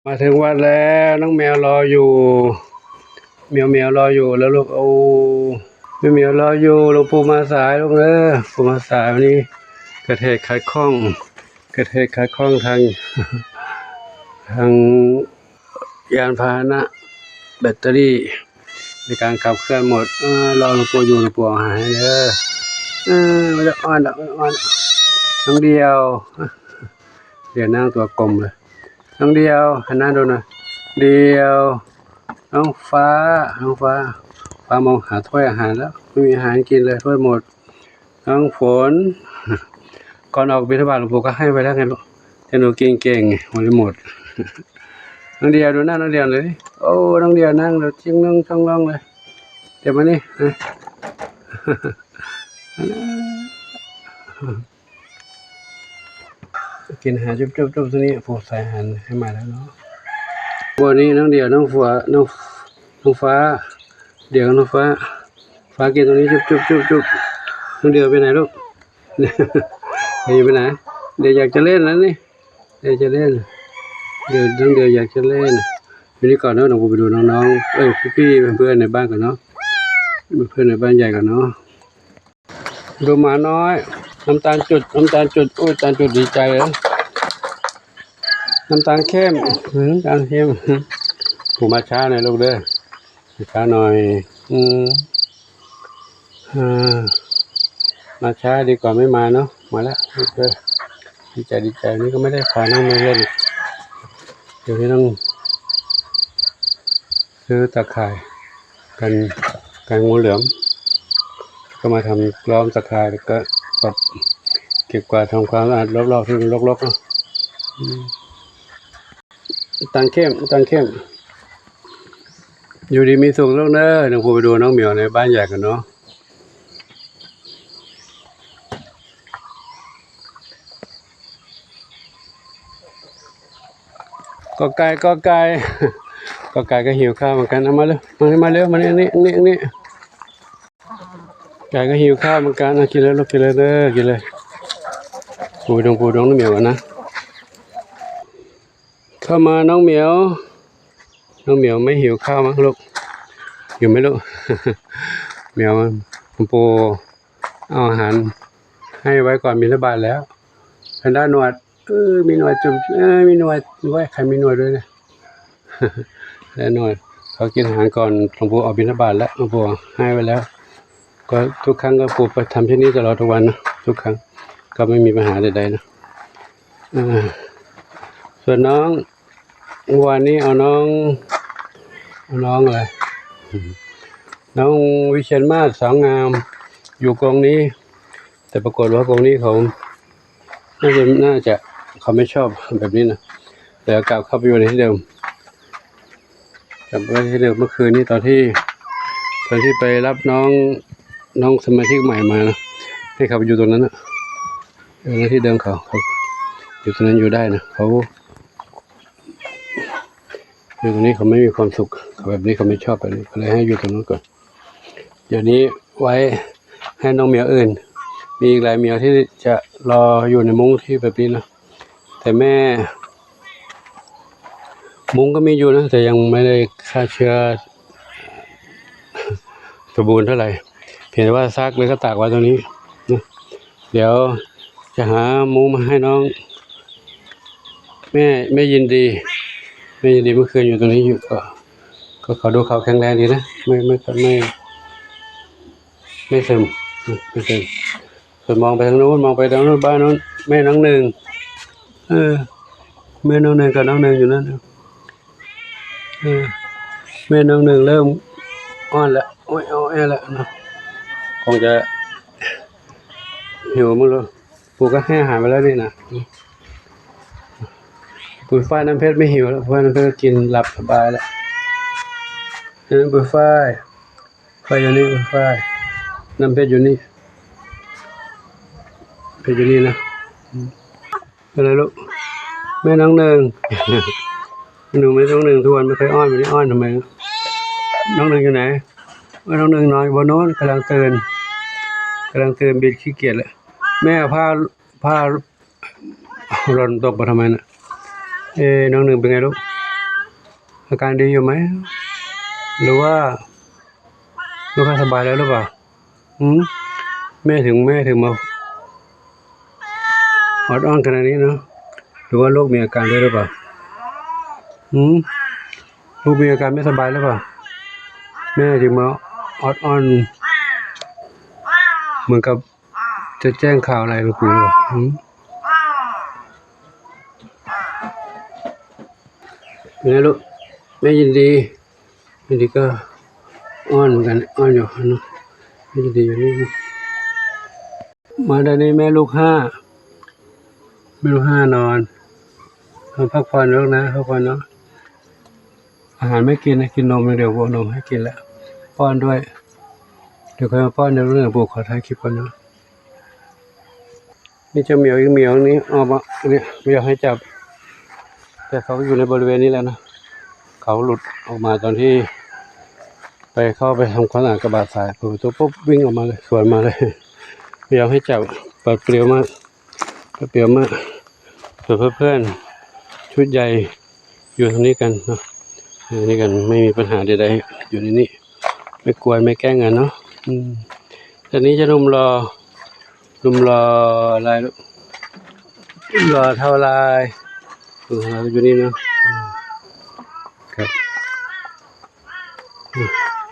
ມາເຖິງວັດແລ້ວ ນ້ອງແມວລໍຢູ່ ແມວໆ ລໍຢູ່ແລ້ວລູກ. ໂອ້ ແມວໆ ລໍຢູ່ ຫຼວງປູ່ມາສາຍລູກເອີຍ ປູ່ມາສາຍ. ວັນນີ້ເກີດເຫດຂັດຂ້ອງ ເກີດເຫດຂັດຂ້ອງທາງ ທາງຍານພາຫະນະ ແບັດເຕີຣີໃນການຂັບເຄື່ອນໝົດ. ເອີ ລໍຫຼວງປູ່ຢູ່ ຫຼວງປູ່ເອົາໃຫ້ເດີ. ເອີ ບໍ່ຢາກອ້ອນດອກ ບໍ່ຢາກອ້ອນດອກ. ນ້ອງດຽວ ດຽວນາງຕົວກົມເລີຍ. ນ້ອງດຽວ ຫັນໜ້າດູໜ່ອຍ. ດຽວ ນ້ອງຟ້າ ນ້ອງຟ້າ ຟ້າມອງຫາຖ້ວຍອາຫານແລ້ວ ບໍ່ມີອາຫານກິນເລີຍ ຖ້ວຍໝົດ. ນ້ອງຝົນ ກ່ອນອອກບິນທະບາດ ຫຼວງປູ່ກໍໃຫ້ໄວ້ແລ້ວໄງລູກ ແຕ່ໜູກິນເກັ່ງ ບໍ່ໄດ້ໝົດ. ນ້ອງດຽວ ດູໜ້ານ້ອງດຽວເລີຍ. ໂອ້ ນ້ອງດຽວນັ່ງແລ້ວ ຈິ້ງນ້ອງຈ້ອງລ້ອງເລີຍ. ດຽວມານີ້ ມາ. ກິນອາຫານຈຸບໆໆ ໂຕນີ້ ຜູ້ໃສ່ອາຫານໃຫ້ມາແລ້ວເນາະ. ບໍ່ນີ້ ນ້ອງດຽວ ນ້ອງຟ້າ ນ້ອງ ນ້ອງຟ້າ ດຽວ ນ້ອງຟ້າ ຟ້າກິນໂຕນີ້ ຈຸບໆໆ. ນ້ອງດຽວໄປໄຫນລູກ? ດຽວໄປໄຫນ? ດຽວຢາກຈະຫຼິ້ນແລ້ວນີ້ ດຽວຈະຫຼິ້ນ ດຽວ ນ້ອງດຽວຢາກຈະຫຼິ້ນ. ຢູ່ນີ້ກ່ອນເນາະ ນ້ອງໄປດູນ້ອງໆ ເອີຍ ພີ່ໆ ເພື່ອນໆ ໃນບ້ານກ່ອນເນາະ ເພື່ອນໃນບ້ານໃຫຍ່ກ່ອນເນາະ. ດູໝານ້ອຍ ນ້ຳຕານຈຸດ ນ້ຳຕານຈຸດ ໂອ້ຍ ຕານຈຸດດີໃຈເລີຍ. ນ້ຳຕານເຂັ້ມ ນ້ຳຕານເຂັ້ມ ຜູ້ມາຊ້າໜ້ອຍລູກເດີ ມາຊ້າໜ້ອຍ. ອືມ ເອີ ມາຊ້າດີກວ່າໄມ່ມາເນາະ. ມາແລ້ວ ເອີ ດີໃຈ ດີໃຈ. ນີ້ກໍໄມ່ໄດ້ພານ້ອງມາເລ່ນ ດຽວນີ້ຕ້ອງຊື້ຕາຂ່າຍ ກັນ ກັນງູເຫຼືອມ ກໍມາທຳລ້ອມຕາຂ່າຍ ແລ້ວກໍປັບເກັບກວາດທຳຄວາມສະອາດລອບໆ ທີ່ມັນລົກໆ ເນາະ. ອືມ ຕານເຂັ້ມ ຕານເຂັ້ມ ຢູ່ດີມີສຸກເດີ. ນ້ອງພູໄປດູນ້ອງໝຽວໃນບ້ານໃຫຍ່ກັນເນາະ. ກໍໄກ່ ກໍໄກ່ ກໍໄກ່ກໍຫິວຂ້າວເໝືອນກັນ. ເອົາມາເລີຍ ມາເລີຍ ມາເລີຍ ມານີ້ ນີ້ ນີ້ ນີ້. ໄກ່ກໍຫິວຂ້າວເໝືອນກັນ. ເອົາ ກິນເລີຍລູກ ກິນເລີຍເດີ ກິນເລີຍ. ປູດົງ ປູດົງ ນ້ອງໝຽວກ່ອນນະ. ເຂົ້າມານ້ອງໝຽວ ນ້ອງໝຽວໄມ່ຫິວຂ້າວມັ້ງລູກ ຫິວໄໝລູກ? ໝຽວ ປູເອົາອາຫານໃຫ້ໄວ້ກ່ອນບິນທະບາດແລ້ວ. ແພນດ້າໜວດ ເອີ ມີໜວດຈຸ້ມ ເອີ ມີໜວດ ໂອ້ຍ ໃຄມີໜວດດ້ວຍນະ ແລະໜວດ. ເຂົາກິນອາຫານກ່ອນ ຫຼວງປູອອກບິນທະບາດແລ້ວ ຫຼວງປູໃຫ້ໄວ້ແລ້ວ. ກໍທຸກຄັ້ງກໍປູໄປທຳທີ່ນີ້ຕະຫຼອດທຸກວັນນະ ທຸກຄັ້ງ ກໍໄມ່ມີບັນຫາໃດໆນະ. ເອີ ສ່ວນນ້ອງ ເມື່ອວານນີ້ເອົານ້ອງ ເອົານ້ອງອະໄລ ນ້ອງວິເຊນມາດ ສາວງາມ ຢູ່ກົງນີ້ ແຕ່ປາກົດວ່າກົງນີ້ເຂົາ ໜ້າຈະ ໜ້າຈະ ເຂົາໄມ່ຊອບແບບນີ້ນະ ແລ້ວກັບເຂົ້າໄປຢູ່ໃນທີ່ເດີມ ກັບໄປທີ່ເດີມ. ເມື່ອຄືນນີ້ຕອນທີ່ ຕອນທີ່ໄປຮັບນ້ອງ ນ້ອງສະມາຊິກໃໝ່ມານະ ໃຫ້ເຂົາໄປຢູ່ຕົງນັ້ນນະ ເອີ ໃນທີ່ເດີມເຂົາ ເຂົາຢູ່ຕົງນັ້ນຢູ່ໄດ້ນະ ເຂົາ ຢູ່ຕົງນີ້ເຂົາໄມ່ມີຄວາມສຸກ ເຂົາແບບນີ້ເຂົາໄມ່ຊອບແບບນີ້ ກໍເລີຍໃຫ້ຢູ່ຕົງນັ້ນກ່ອນ. ດຽວນີ້ໄວ້ໃຫ້ນ້ອງໝຽວອື່ນ ມີອີກຫຼາຍໝຽວທີ່ຈະລໍຢູ່ໃນມຸ້ງທີ່ແບບນີ້ນະ ແຕ່ແມ່ ມຸ້ງກໍມີຢູ່ນະ ແຕ່ຍັງໄມ່ໄດ້ຂ້າເຊື້ອສົມບູນເທົ່າໃດ ພຽງແຕ່ວ່າຊັກແລ້ວກໍຕາກໄວ້ຕົງນີ້ນະ. ດຽວຈະຫາມຸ້ງມາໃຫ້ນ້ອງ ແມ່ ແມ່ຍິນດີ ແມ່ຍິນດີເມື່ອຄືນຢູ່ຕົງນີ້ຢູ່ ກໍ ກໍເຂົາດູເຂົາແຂງແຮງດີນະ ໄມ່ ໄມ່ ໄມ່ ໄມ່ເຊິ່ມ ໄມ່ເຊິ່ມ. ສ່ວນມອງໄປທາງໂນ້ນ ມອງໄປທາງໂນ້ນ ບ້ານໂນ້ນ ແມ່ນ້ອງໜຶ່ງ ເອີ ແມ່ນ້ອງໜຶ່ງກັບນ້ອງໜຶ່ງຢູ່ນັ້ນ ເອີ ແມ່ນ້ອງໜຶ່ງເລີ່ມອ້ອນແລ້ວ ໂອ້ຍ ເອົາແອແລ້ວເນາະ ຄົງຈະຫິວມື້ລະ. ປູກໍໃຫ້ອາຫານໄປແລ້ວນີ້ນະ ປູຟ້ານ້ຳເພັດໄມ່ຫິວແລ້ວ ປູຟ້ານ້ຳເພັດກໍກິນຫຼັບສະບາຍແລ້ວ. ເອີ ປູຟ້າ ໄຟຢູ່ນີ້ ໄຟ ນ້ຳເພັດຢູ່ນີ້ ເພັດຢູ່ນີ້ນະ. ອືມ ເປັນໄລລູກ? ແມ່ນ້ອງໜຶ່ງ ໜູແມ່ນ້ອງໜຶ່ງ ທຸກວັນໄມ່ເຄີຍອ້ອນ ວັນນີ້ອ້ອນທຳໄມ? ນ້ອງໜຶ່ງຢູ່ໄຫນ? ເອີ ນ້ອງໜຶ່ງນອນຢູ່ບ່ອນໂນ້ນ ກຳລັງຕື່ນ ກຳລັງຕື່ນ ບິດຂີ້ກຽດແລ້ວ. ແມ່ເອົາຜ້າ ຜ້າ ຫຼົ່ນຕົກໄປທຳໄມນະ? ເອ ນ້ອງໜຶ່ງເປັນໄງລູກ? อาการดีอยู่ไหม หรือว่า ไม่ค่อยสบายแล้วหรือเปล่า หืม แม่ถึง แม่ถึงมาออดอ้อนขนาดนี้เนาะ หรือว่าลูกมีอาการด้วยหรือเปล่า หืม ลูกมีอาการไม่สบายหรือเปล่า แม่ถึงมาออดอ้อน เหมือนกับจะแจ้งข่าวอะไรหลวงปู่หรือเปล่า หืม เป็นไงลูก แม่ยินดี ยินดีก็อ้อนเหมือนกัน อ้อนอยู่เนาะ แม่ยินดีอยู่นี่ มาด้านนี้แม่ลูกห้า แม่ลูกห้านอน นอนพักผ่อนลูกนะ พักผ่อนเนาะ อาหารไม่กินนะ กินนมอย่างเดียว เอานมให้กินแล้ว ป้อนด้วย เดี๋ยวค่อยมาป้อน เดี๋ยวลูกปู่ขอถ่ายคลิปก่อนเนาะ นี่เจ้าเหมียวอีกเหมียวนี้ออกมาเนี่ย ไม่ยอมให้จับ แต่เขาอยู่ในบริเวณนี้แหละนะ เขาหลุดออกมาตอนที่ไปเข้าไปทำความสะอาดกระบะทราย เปิดประตูปุ๊บวิ่งออกมาเลย สวนมาเลย ไม่ยอมให้จับ ปลอดเปรียวมาก ปลอดเปรียวมาก ส่วนเพื่อนๆ ชุดใหญ่ อยู่ตรงนี้กันเนาะ อยู่นี่กัน ไม่มีปัญหาใดๆ อยู่ในนี้ ไม่กวน ไม่แกล้งกันเนาะ อืม ตอนนี้จะหนุ่มหล่อ หนุ่มหล่ออะไรลูก หนุ่มหล่อเท่าไร หนุ่มหล่ออยู่นี่เนาะ อืม ครับ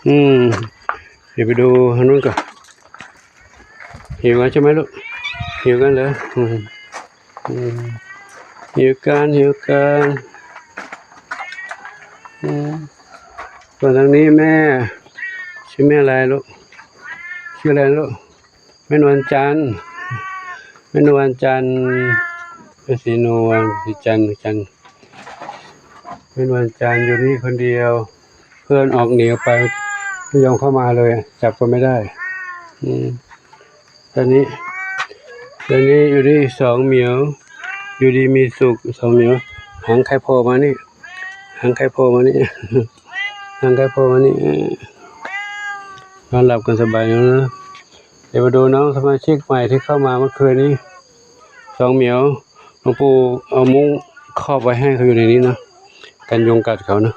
อืม เดี๋ยวไปดูทางนู้นก่อน หิวกันใช่ไหมลูก หิวกันเหรอ อืม อืม หิวกัน หิวกัน อืม ส่วนทางนี้แม่ ชื่อแม่อะไรลูก ชื่ออะไรลูก แม่นวลจันทร์ แม่นวลจันทร์ เป็นสีนวล สีจันทร์ จันทร์ แม่นวลจันทร์อยู่นี่คนเดียว เพื่อนออกหนีออกไป ไม่ยอมเข้ามาเลย จับก็ไม่ได้ อืม ตอนนี้ ตอนนี้อยู่นี่สองเหมียว อยู่ดีมีสุข สองเหมียว หางใครโผล่มานี่ หางใครโผล่มานี่ หางใครโผล่มานี่ นอนหลับกันสบายแล้วนะ เดี๋ยวมาดูน้องสมาชิกใหม่ที่เข้ามาเมื่อคืนนี้ สองเหมียว หลวงปู่เอามุ้งครอบไว้ให้เขาอยู่ในนี้เนาะ กันยุงกัดเขาเนาะ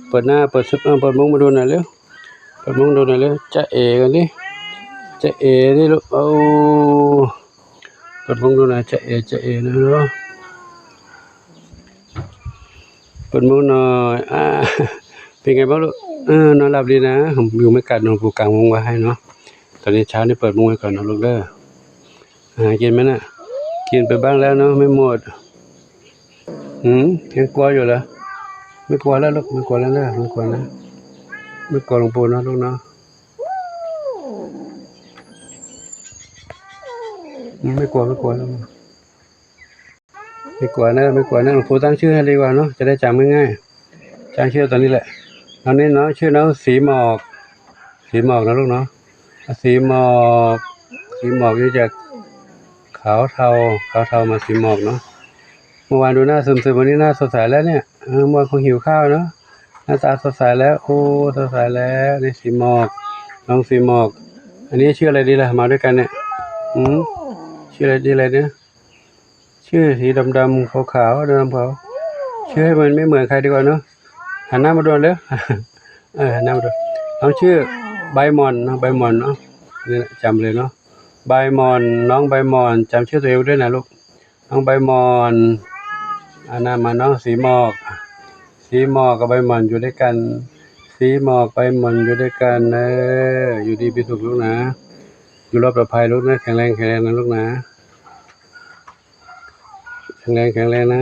เปิดหน้า เปิดซุป เอ้า เปิดมุ้งมาดูหน่อยเร็ว เปิดมุ้งดูหน่อยเร็ว จ๊ะเอ๋กันดิ จ๊ะเอ๋ดิลูก โอ้ เปิดมุ้งดูหน่อย จ๊ะเอ๋ จ๊ะเอ๋นะลูก เปิดมุ้งหน่อย อ่า เป็นไงบ้างลูก เออ นอนหลับดีนะ ยุงไม่กัด หลวงปู่กางมุ้งไว้ให้เนาะ ตอนนี้เช้านี่เปิดมุ้งไว้ก่อนนะลูกเด้อ อาหารกินไหมน่ะ กินไปบ้างแล้วเนาะ ไม่หมด หืม ยังกลัวอยู่เหรอ ไม่กลัวแล้วลูก ไม่กลัวแล้วนะ ไม่กลัวนะ ไม่กลัวหลวงปู่เนาะลูกเนาะ อืม ไม่กลัว ไม่กลัวแล้ว ไม่กลัวนะ ไม่กลัวนะ หลวงปู่ตั้งชื่อให้ดีกว่าเนาะ จะได้จำง่ายๆ ตั้งชื่อตอนนี้แหละ ตอนนี้น้องชื่อน้องสีหมอก สีหมอกนะลูกเนาะ สีหมอก สีหมอกนี่จะขาวเทา ขาวเทามาสีหมอกเนาะ เมื่อวานดูหน้าซึมๆ วันนี้หน้าสดใสแล้วเนี่ย เออ เมื่อวานคงหิวข้าวเนาะ หน้าตาสดใสแล้ว โอ้ สดใสแล้ว นี่สีหมอก น้องสีหมอก อันนี้ชื่ออะไรดีล่ะ มาด้วยกันเนี่ย หืม ชื่ออะไรดี อะไรเนี่ย ชื่อสีดำๆ ขาวๆ ดำๆ ขาว ชื่อให้มันไม่เหมือนใครดีกว่าเนาะ หันหน้ามาดูเร็ว เออ หันหน้ามาดู น้องชื่อใบหม่อนเนาะ ใบหม่อนเนาะ นี่แหละ จำเลยเนาะ ใบหม่อน น้องใบหม่อน จำชื่อตัวเองไว้ด้วยนะลูก น้องใบหม่อน อันนั้นมาน้องสีหมอก สีหมอกกับใบหม่อนอยู่ด้วยกัน สีหมอกใบหม่อนอยู่ด้วยกัน เออ อยู่ดีมีสุขลูกนะ อยู่รอดปลอดภัยลูกนะ แข็งแรง แข็งแรงนะลูกนะ แข็งแรง แข็งแรงนะ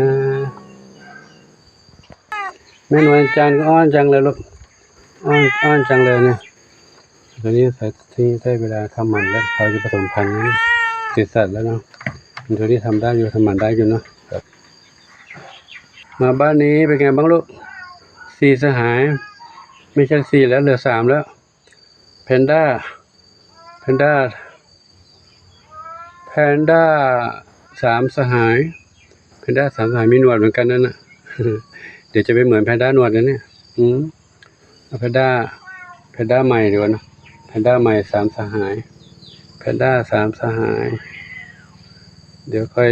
แม่นวลจันทร์ก็อ้อนจังเลยลูก อ้อน อ้อนจังเลยเนี่ย ตอนนี้ที่ได้เวลาทำหมันแล้ว เขาจะผสมพันธุ์นะ ติดสัตว์แล้วเนาะ ตัวนี้ทำได้อยู่ ทำหมันได้อยู่เนาะ ครับ มาบ้านนี้เป็นไงบ้างลูก สี่สหาย ไม่ใช่สี่แล้ว เหลือสามแล้ว แพนด้า แพนด้า แพนด้าสามสหาย แพนด้าสามสหายมีหนวดเหมือนกันนั่นน่ะ เดี๋ยวจะไปเหมือนแพนด้าหนวดนะเนี่ย อืม เอาแพนด้า แพนด้าใหม่ดีกว่าเนอะ แพนด้าใหม่สามสหาย แพนด้าสามสหาย เดี๋ยวค่อย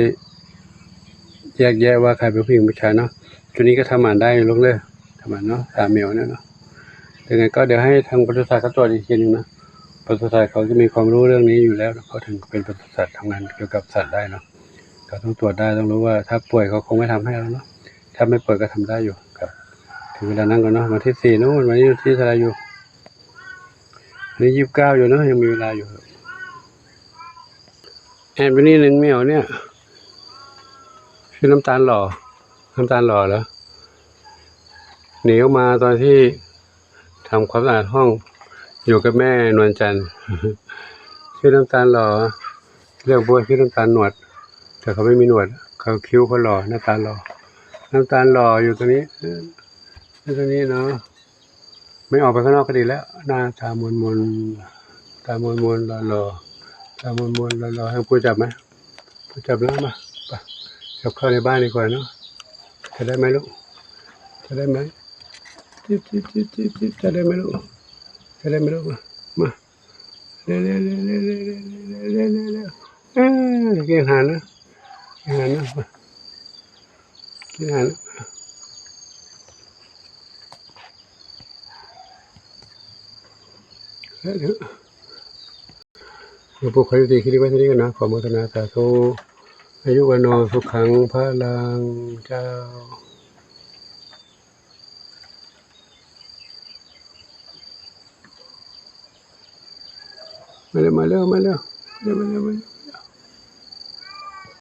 แยกแยะว่าใครเป็นผู้หญิงผู้ชายเนาะ ตัวนี้ก็ทำหมันได้ลูกเด้อ ມັນເນາະ ຕາມແມວເນາະ. ຍັງໄງກໍດຽວໃຫ້ທາງປະສຸສັດເຂົາກວດອີກທີໜຶ່ງເນາະ. ປະສຸສັດເຂົາຈະມີຄວາມຮູ້ເລື່ອງນີ້ຢູ່ແລ້ວເນາະ ເຂົາເຖິງເປັນປະສຸສັດ ທຳງານກ່ຽວກັບສັດໄດ້ເນາະ. ເຂົາຕ້ອງກວດໄດ້ ຕ້ອງຮູ້ວ່າ ຖ້າປ່ວຍເຂົາຄົງໄມ່ທຳໃຫ້ແລ້ວເນາະ, ຖ້າໄມ່ປ່ວຍກໍທຳໄດ້ຢູ່. ກໍເຖິງເວລານັ້ນກ່ອນເນາະ. ວັນທີສີ່ເນາະ, ວັນນີ້ວັນທີເທົ່າໃດຢູ່? ອັນນີ້ຊາວເກົ້າຢູ່ເນາະ, ຍັງມີເວລາຢູ່. ແອບຢູ່ນີ້ໜຶ່ງແມວເນຍ ຊື່ນ້ຳຕານຫຼໍ່. ນ້ຳຕານຫຼໍ່ເຫຼືອ ໜີອອກມາຕອນທີ່ທຳຄວາມສະອາດຫ້ອງ ຢູ່ກັບແມ່ນວນຈັນ. ຊື່ນ້ຳຕານຫຼໍ່. ເລື່ອງພວກຊື່ນ້ຳຕານໜວດ ແຕ່ເຂົາໄມ່ມີໜວດ, ເຂົາຄິ້ວເຂົາຫຼໍ່. ນ້ຳຕານຫຼໍ່ ນ້ຳຕານຫຼໍ່ຢູ່ຕົງນີ້ ຢູ່ຕົງນີ້ເນາະ. ແມ່ອອກໄປຂ້າງນອກກໍດີແລ້ວ. ໜ້າຕາມົນໆ ຕາມົນໆ ຫຼໍ່ໆ ຕາມົນໆ ຫຼໍ່ໆ. ໃຫ້ປູຈັບໄໝ? ປູຈັບແລ້ວ ມາ ໄປ ຈັບເຂົ້າໃນບ້ານດີກວ່າເນາະ. ຈະໄດ້ໄໝລູກ? ຈະໄດ້ໄໝ? ຈິບໆໆ ຈະໄດ້ໄໝລູກ? ຈະໄດ້ໄໝລູກ? ມາ ມາ ເລັວໆ ເອີ ກິນອາຫານນະ ກິນອາຫານນະ ມາ ກິນອາຫານນະ. ຫຼວງປູ່ຂໍຢູ່ດີ ຄິດໄວ້ເທົ່ານີ້ກ່ອນນະ. ຂໍໂມທະນາສາທຸ ອາຍຸວັນໂນ ສຸຂັງ ພະລັງ ເຈົ້າ. ມາເລັວ ມາເລັວ ມາເລັວ ມາເລັວ ມາເລັວ.